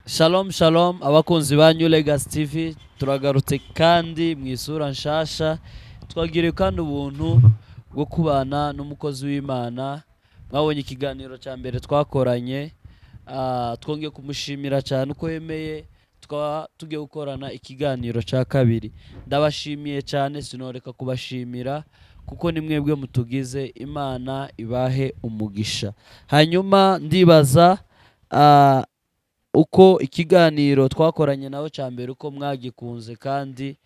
Shalom shalom, abakunzi ba New Legacy TV. Turagarutse kandi mu isura nshasha. Twagiriwe kandi ubuntu bwo kubana n'umukozi w'Imana. Mwabonye ikiganiro cya mbere twakoranye. Twongeye kumushimira cyane uko yemeye tukaba tugiye gukorana ikiganiro cya kabiri. Ndabashimiye cyane, sinoreka kubashimira kuko ni mwebwe mutugize. Imana ibahe umugisha. Hanyuma ndibaza uko ikiganiro twakoranye nawe cya mbere uko mwagikunze kandi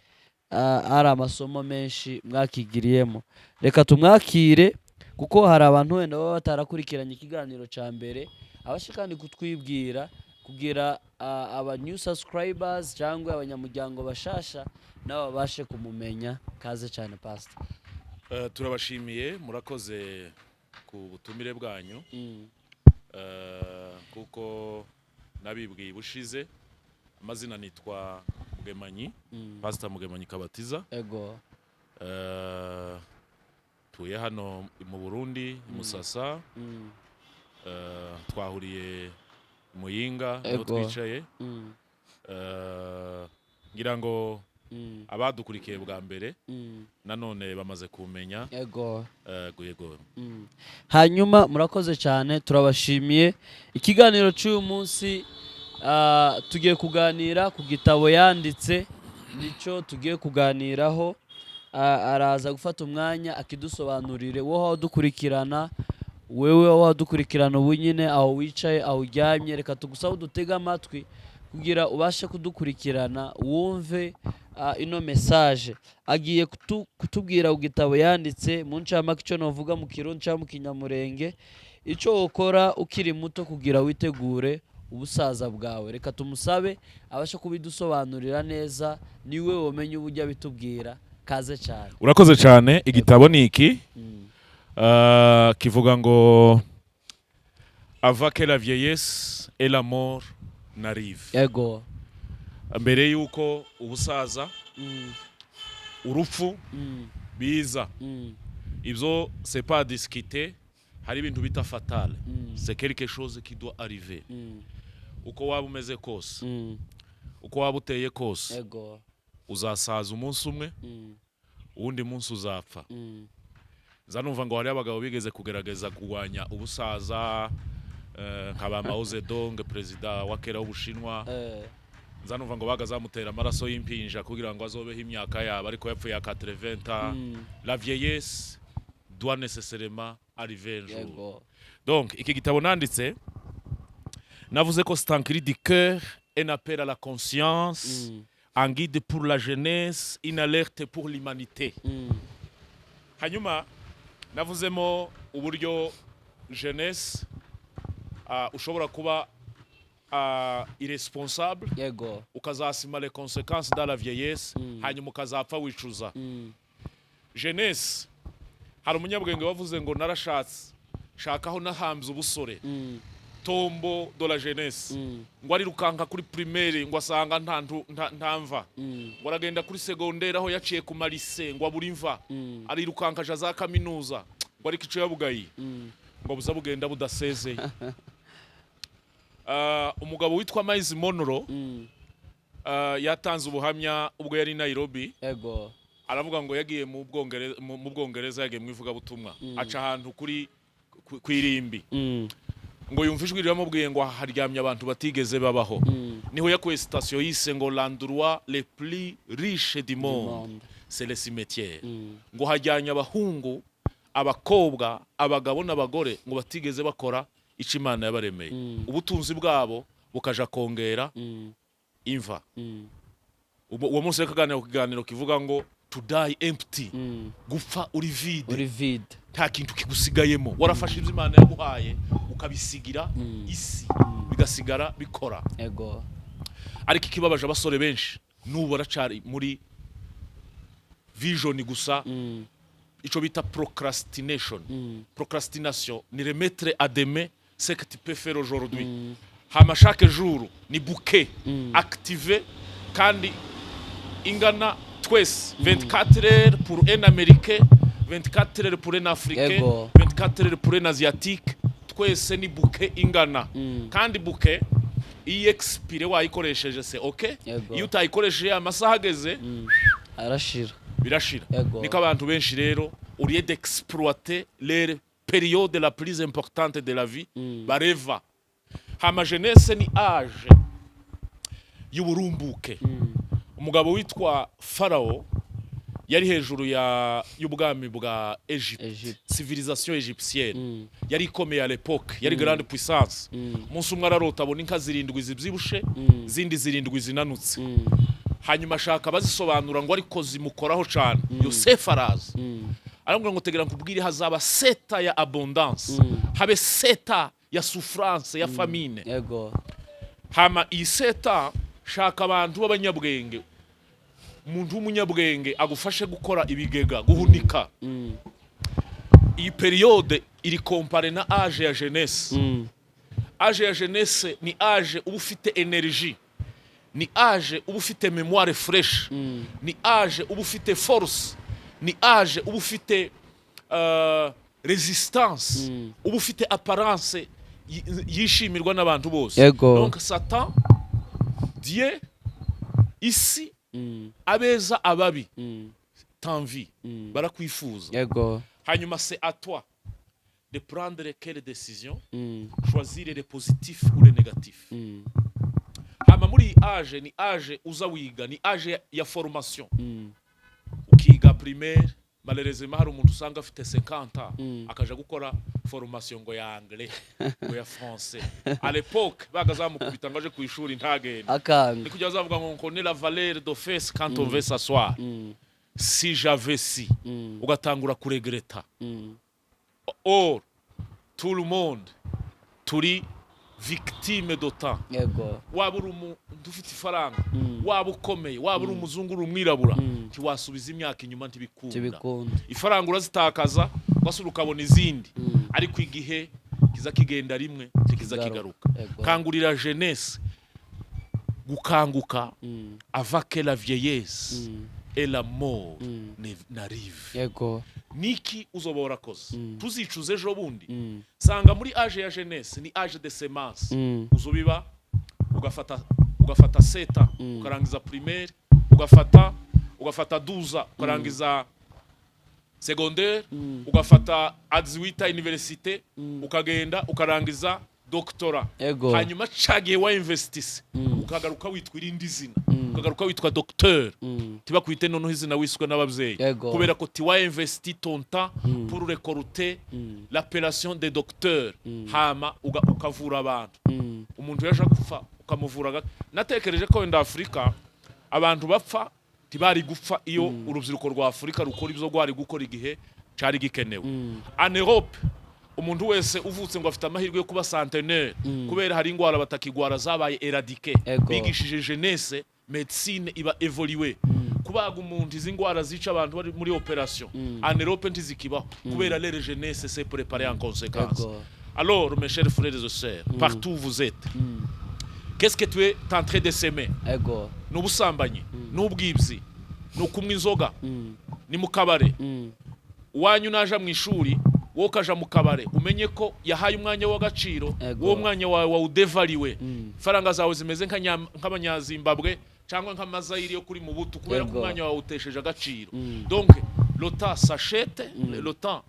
ari amasomo menshi mwakigiriyemo. Reka tumwakire kuko hari abantu wenda baba batarakurikiranye ikiganiro cya mbere, abashe kandi kutwibwira kugira aba new subscribers cyangwa abanyamuryango bashasha nabo babashe kumumenya. Kaze cyane, Pastor. Turabashimiye, murakoze ku butumire bwanyu. Kuko nabibwiye ubushize, amazina nitwa Mugemanyi, Pastor Mugemanyi Kabatiza. Tuye hano mu Burundi, i Musasa. Twahuriye i Muyinga niho twicaye. Ngira ngo abadukurikiye bwa mbere nanone bamaze kumenya. Yego. Hanyuma murakoze cyane, turabashimiye. Ikiganiro cy'uyu munsi tugiye kuganira ku gitabo yanditse, nicyo tugiye kuganiraho. Araza gufata umwanya akidusobanurire. Wowe dukurikirana, wewe wadukurikirana ubu nyine, aho wicaye, aho uryamye, reka tugusabe udutege amatwi kugira ubashe kudukurikirana, wumve ino message agiye kutubwira ku gitabo yanditse. Mu ncamake, icyo novuga mu Kirundi cyangwa mu Kinyamurenge, icyo ukora ukiri muto kugira witegure ubusaza bwawe. Reka tumusabe abashe kubidusobanurira neza, niwe wamenye uburyo abitubwira. Kaze cyane. Urakoze cyane. Igitabo ni iki. Kivuga ngo "Avant que la vieillesse et la mort n'arrive", mbere y'uko ubusaza, urupfu biza. Ibyo c'est pas à discuter. Hari ibintu bita fatal, c'est quelque chose qui doit arriver. Uko waba umeze kose, uko waba uteye kose, uzasaza umunsi umwe, uwundi munsi uzapfa. Nza numva ngo hariho abagabo bigeze kugerageza kurwanya ubusaza, nka ba Mao Zedong, perezida wa kera w'Ubushinwa. Nza numva ngo bagazamutera amaraso y'impinja kugira ngo azobeho imyaka yabo, ariko yapfuye ya 80. La vieillesse doit nécessairement arriver un jour. Donc iki gitabo nanditse, navuze ko c'est un cri du cœur, un appel à la conscience, un guide pour la jeunesse, une alerte pour l'humanité. Hanyuma navuzemo uburyo jeunesse ushobora kuba irresponsable, ukazasima les conséquences dans la vieillesse, hanyuma ukazapfa wicuza. Jeunesse, hari umunyabwenge wavuze ngo narashatse shaka aho nahambye ubusore, tombeau de la jeunesse. Ngo arirukanka kuri primaire, ngo asanga nta mva. Ngo aragenda kuri secondaire, aho yaciye ku ma lycée, ngo abura imva. Arirukanka aja za kaminuza, ngo ariko ico yabugaye ngo buza bugenda budasezeye. Umugabo witwa Myles Munroe yatanze ubuhamya ubwo yari i Nairobi. Aravuga ngo yagiye mu Bwongereza, yagiye mu ivugabutumwa, aca ahantu kuri ku irimbi, ngo yumva ijwi riramubwiye ngo haryamye abantu batigeze babaho. Niho yakuye citation yise ngo "L'endroit le plus riche du monde, monde, c'est le cimetière." Ngo hajyanye abahungu, abakobwa, abagabo n'abagore ngo batigeze bakora icyo Imana yabaremeye. Ubutunzi bwabo bukaja kongera imva. Uwo munsi rero kaganira ku kiganiro kivuga ngo "To die empty", gupfa uri vide, uri vide, nta kintu kigusigayemo, warafashe ibyo Imana yaguhaye ukabisigira isi, bigasigara bikora. Ariko ikibabaje, abasore benshi n'ubu baracari muri vision gusa, ico bita procrastination. Procrastination ni remettre à demain ce que tu peux faire aujourd'hui. Hama chaque jour ni bouquet activé kandi ingana twese, 24 heures pour un Américain, 24 heures pour un Africain, 24 heures pour un Asiatique. Twese ni bouquet ingana. Kandi bouquet Iyo expire wayikoresheje, c'est OK. Iyo utayikoresheje amasaha ageze, Arashira. birashira. Niko abantu benshi rero, au lieu d'exploiter leur période la plus importante de la vie, bareva. Hama jeunesse ni âge y'uburumbuke. Umugabo witwa Farao yari hejuru ya y'ubwami bwa Egypte, Egypte. civilisation égyptienne yari ikomeye à l'époque, yari grande puissance. Umunsi umwe ararota, abona inka zirindwi zibyibushe, zindi zirindwi zinanutse. Hanyuma ashaka abazisobanura ngo, ariko zimukoraho cyane. Yosefu araza, aramubwira ngo: "Tegera nkubwire, hazaba 7 ans ya abondance, habe 7 ans ya souffrance, ya famine. Hama iyi 7 ans, shaka abantu b'abanyabwenge, umuntu w'umunyabwenge agufashe gukora ibigega, guhunika." Iyi période iri comparée na âge ya jeunesse. Âge ya jeunesse ni âge uba ufite énergie, ni âge uba ufite mémoire fraîche, ni âge uba ufite force, ni âge uba ufite résistance, uba ufite apparence yishimirwa n'abantu bose. Donc Satan, Dieu, isi, abeza, ababi t'envie, barakwifuza. Hanyuma c'est à toi de prendre quelle décision, choisir les positifs ou les négatifs. Hama muri iyi âge, ni âge uza wiga, ni âge ya formation. Ukiga primaire. Malheureusement, hari umuntu usanga afite 50 ans, akaja gukora formation ngo ya anglais, ngo ya français. À l'époque bagazamukubita ngo aje ku ishuri, ntagende. Akanga. Ni kujya bazavuga ngo: "On connaît la valeur de fesse quand on veut s'asseoir." Si j'avais si, ugatangura kuregreta. Or tout le monde turi victime de temps. Waba uri umuntu ufite ifaranga, waba ukomeye, waba uri umuzungu, uri umwirabura, ntiwasubiza imyaka inyuma, ntibikunda. Tibikunda. Ifaranga urazitakaza, ugasubira ukabona izindi, ariko igihe kiza kigenda rimwe, kikiza Kigaruka. kigaruka. Kangurira jeunesse gukanguka avant que la vieillesse et la mort n'arrive. Niki uzoba warakoze tuzicuza ejo bundi? Sanga muri âge ya jeunesse ni âge de semence. Uzubiba, ugafata 7 ans, ukarangiza primaire, ugafata 12 ans, ukarangiza secondaire, ugafata 18 ans université, ukagenda ukarangiza doctorat. Hanyuma cagihe wa investisse, ukagaruka witwa irindi zina, ukagaruka witwa docteur, tibakwite noneho izina wiswe n'ababyeyi, kubera ko tu as investi ton temps pour récolter l'appellation de docteur. Hama ukavura abantu. Umuntu yaje gupfa, ukamuvura natekereje ko wenda Afurika abantu bapfa ntibari gupfa iyo urubyiruko rwa Afurika rukora ibyo rwari gukora igihe cyari gikenewe. En Europe, umuntu wese uvutse ngo afite amahirwe yo kuba centenaire, kubera hari indwara batakigwara, zabaye éradiquées. Bigishije jeunesse médecine, iba évolué. Kubaga umuntu, izi ndwara zica abantu bari muri opération, en Europe ntizikibaho, kubera leur jeunesse s'est préparée en conséquence. Alors, mes chers frères et sœurs, partout où vous êtes, qu'est-ce que tu es en train de semer? Ni ubusambanyi, ni ubwibzi, ni ukunywa inzoga, ni mu kabare. Uwanyu naja mu ishuri, wowe ukaja mu kabare, umenye ko yahaye umwanya w'agaciro. Uwo mwanya wawe wawudevariwe. Ifaranga zawe zimeze nk'abanyazimbabwe cyangwa nk'amazayiri yo kuri Mobutu, kubera ko umwanya wawe utesheje agaciro. Donc le temps s'achète, le temps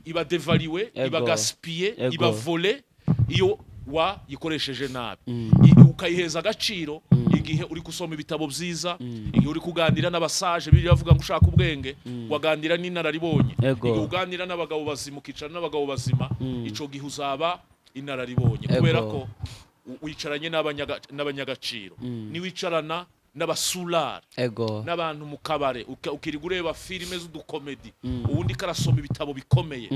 iba dévalué, iba gaspillé, iba volé iyo wayikoresheje nabi. Ukayiheza agaciro igihe uri gusoma ibitabo byiza, igihe uri kuganira n'abasaje. Bibiliya bavuga ngo ushaka ubwenge waganira n'inararibonye. Igihe uganira n'abagabo bazima, ukicara n'abagabo bazima, ico gihe uzaba inararibonye, kubera ko wicaranye n'abanyagaciro. Niwicarana n'abasulari, n'abantu mu kabare, ukirirwa ureba filime z'udukomedi, ubundi karasoma ibitabo bikomeye,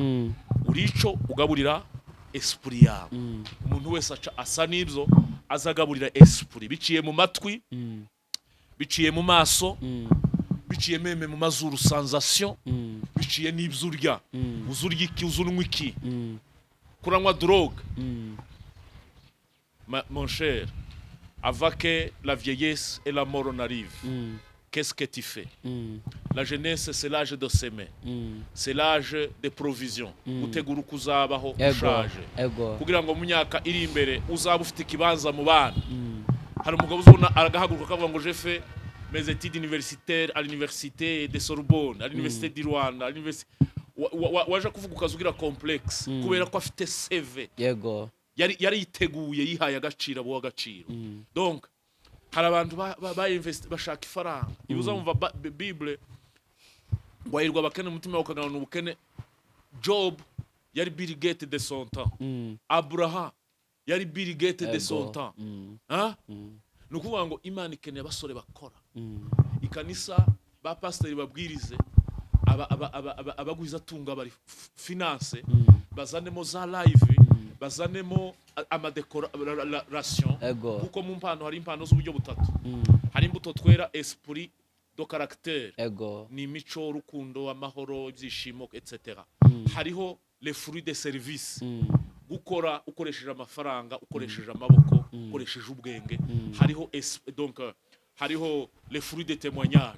urico ugaburira esprit yawe. Umuntu wese aca asa n'ibyo azagaburira esprit, biciye mu matwi, biciye mu maso, biciye même mu mazuru, sensation, biciye n'ibyo urya. Uza urya iki? Uza unywa iki? Kuranywa drogue. Mon cher, avant que la vieillesse et la mort n'arrive. Qu'est-ce que tu fais? La jeunesse, c'est l'âge de semer, c'est l'âge de provision, gutegura uko uzabaho ushaje, kugira ngo mu myaka iri imbere uzaba ufite ikibanza mu bana. Hari umugabo uzabona aragahaguruka akavuga ngo: "Je fais mes études universitaires à l'université de Sorbonne, à l'université du Rwanda, à l'université." Waje kuvuga ukaza ugira complexe kubera ko afite CV, yari yiteguye, yihaye agaciro, abo agaciro. Donc hari abantu ba invest, bashaka ifaranga. Iyo uzamva Bible ngo hahirwa abakene umutima ukagabana ubukene, Job yari Bill Gates de son temps, Abraham yari Bill Gates de son temps. Hein? Ni ukuvuga ngo Imana ikeneye abasore bakora. Ikanisa, ba pasiteri babwirize, abagwizatunga bari finance, bazanemo za live, bazanemo ama décoration, kuko mu mpano hari impano z'uburyo butatu. Hari imbuto twera, esprit de caractère, ni imico, urukundo, amahoro, ibyishimo, etc. Hariho les fruits de service, gukora ukoresheje amafaranga, ukoresheje amaboko, ukoresheje ubwenge. Hariho donc hariho les fruits de témoignage,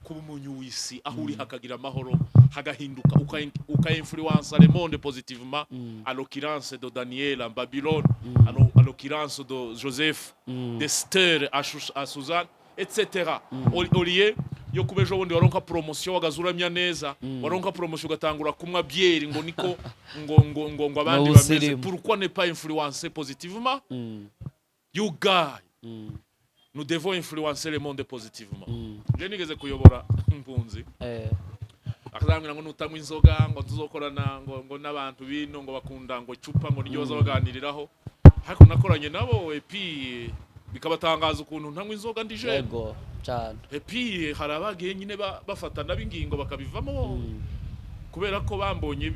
kuba umunyu w'isi, aho uri hakagira amahoro, hagahinduka, uka influencer le monde positivement, à l'occurrence de Daniel en Babylone, à l'occurrence de Joseph, d'Esther à Suzanne, etc. Au lieu yo kuba ejo bundi waronka promotion, wagaza uramya neza, waronka promotion ugatangura kunywa bière, ngo niko ngo abandi bameze. N'ubusirimu. Pourquoi ne pas influencer positivement? You guy, nous devons influencer le monde positivement. Je nigeze kuyobora impunzi, akazambwira ngo nutanywa inzoga ngo tuzokorana ngo n'abantu bino ngo bakunda ngo cupa, ngo niryo baza baganiriraho. Ariko nakoranye nabo, et puis bikabatangaza ukuntu ntanywa inzoga, ndi jeune. Yego cyane. Et puis hari abagiye nyine bafata nabo ingingo bakabivamo kubera ko bambonye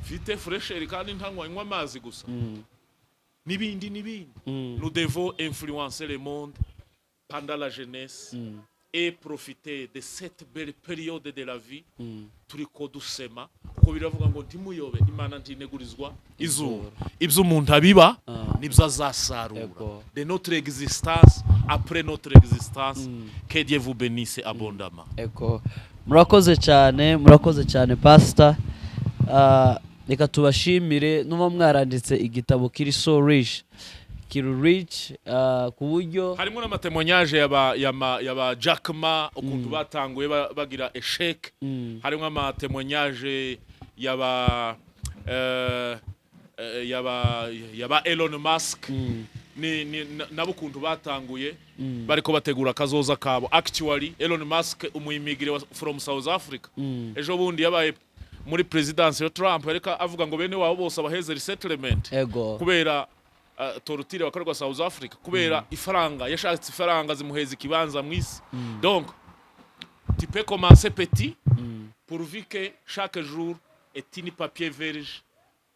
mfite fraîcheur kandi ntanywa, nywa amazi gusa, n'ibindi n'ibindi. Nous devons influencer le monde pendant la jeunesse et profiter de cette belle période de la vie turiko dusema, kuko biravuga ngo ntimuyobe, Imana ntinegurizwa izuru. Ibyo umuntu abiba nibyo azasarura de notre existence, après notre existence. Que Dieu vous bénisse abondamment. Ego, murakoze cyane, murakoze cyane, pastor. Reka tubashimire. Nuba mwaranditse igitabo kiri so rich, kiri rich, ku buryo Harimo n'ama témoignages yaba Jack Ma, ukuntu batanguye bagira échec. Harimo ama témoignages yaba Elon Musk, ni nabo ukuntu batanguye bariko bategura akazoza kabo. Actually, Elon Musk, umu immigré from South Africa, ejo bundi yabaye muri presidence ya Trump, ariko avuga ngo bene wabo bose abaheze resettlement kubera torture bakorerwa South Africa, kubera ifaranga yashatse, ifaranga zimuheza ikibanza mu isi. Donc tu peux commencer petit, pourvu que chaque jour est une papier vierge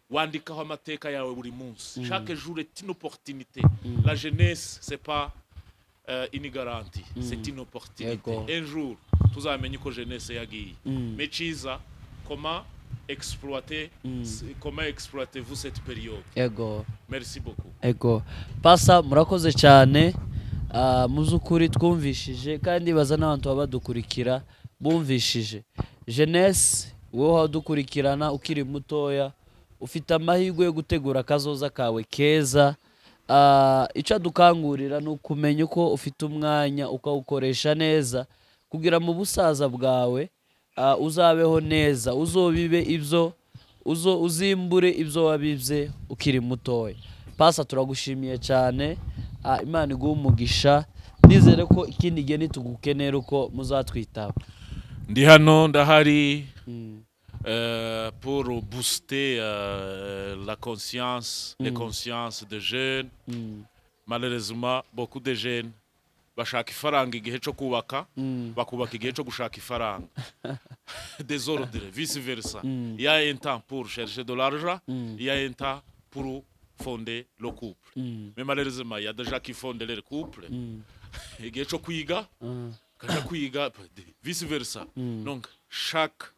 wandikaho amateka yawe buri munsi. Chaque jour est une opportunité. La jeunesse, c'est pas une garantie, c'est une opportunité. Un jour tuzamenya uko jeunesse yagiye. Mais ciza, comment exploiter, comment exploitez-vous cette période? Merci beaucoup. Ego, pastor, murakoze cyane. Mu by'ukuri twumvishije, kandi baza n'abantu baba badukurikira bumvishije. Jeunesse, wowe wadukurikirana ukiri mutoya, ufite amahirwe yo gutegura akazoza kawe keza. Icyo adukangurira ni ukumenya uko ufite umwanya ukawukoresha neza kugira mu busaza bwawe uzabeho neza, uzobibe ibyo uzo uzimbure ibyo wabibye ukiri mutoya. Pastor, turagushimiye cyane. Imana iguhe umugisha. Nizere ko ikindi gihe nitugukenera uko muzatwitaba. Ndi hano, ndahari pour booster la conscience, les consciences de jeunes. Malheureusement, beaucoup de jeunes bashaka ifaranga igihe cyo kubaka, bakubaka igihe cyo gushaka ifaranga, désordre, vice versa. Il y a un temps pour chercher de l'argent, il y a un temps pour fonder le couple. Mais malheureusement, il y a des gens qui fondent leur couple igihe cyo kwiga, kaja kwiga, vice versa. Donc chaque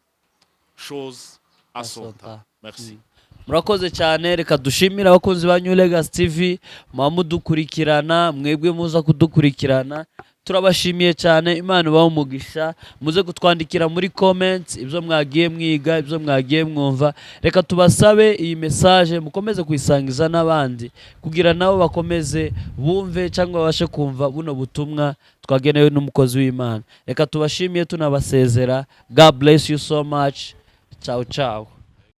chose à son son temps. Temps. Merci. Murakoze cyane. Reka dushimire abakunzi ba New Legacy TV muba mudukurikirana, mwebwe muza kudukurikirana. Turabashimiye cyane, Imana ibahe umugisha. Muze kutwandikira muri comments ibyo mwagiye mwiga, ibyo mwagiye mwumva. Reka tubasabe iyi message mukomeze kuyisangiza n'abandi kugira nabo bakomeze bumve cyangwa babashe kumva buno butumwa twagenewe n'umukozi w'Imana. Reka tubashimiye tunabasezera. God bless you so much. Ciao ciao.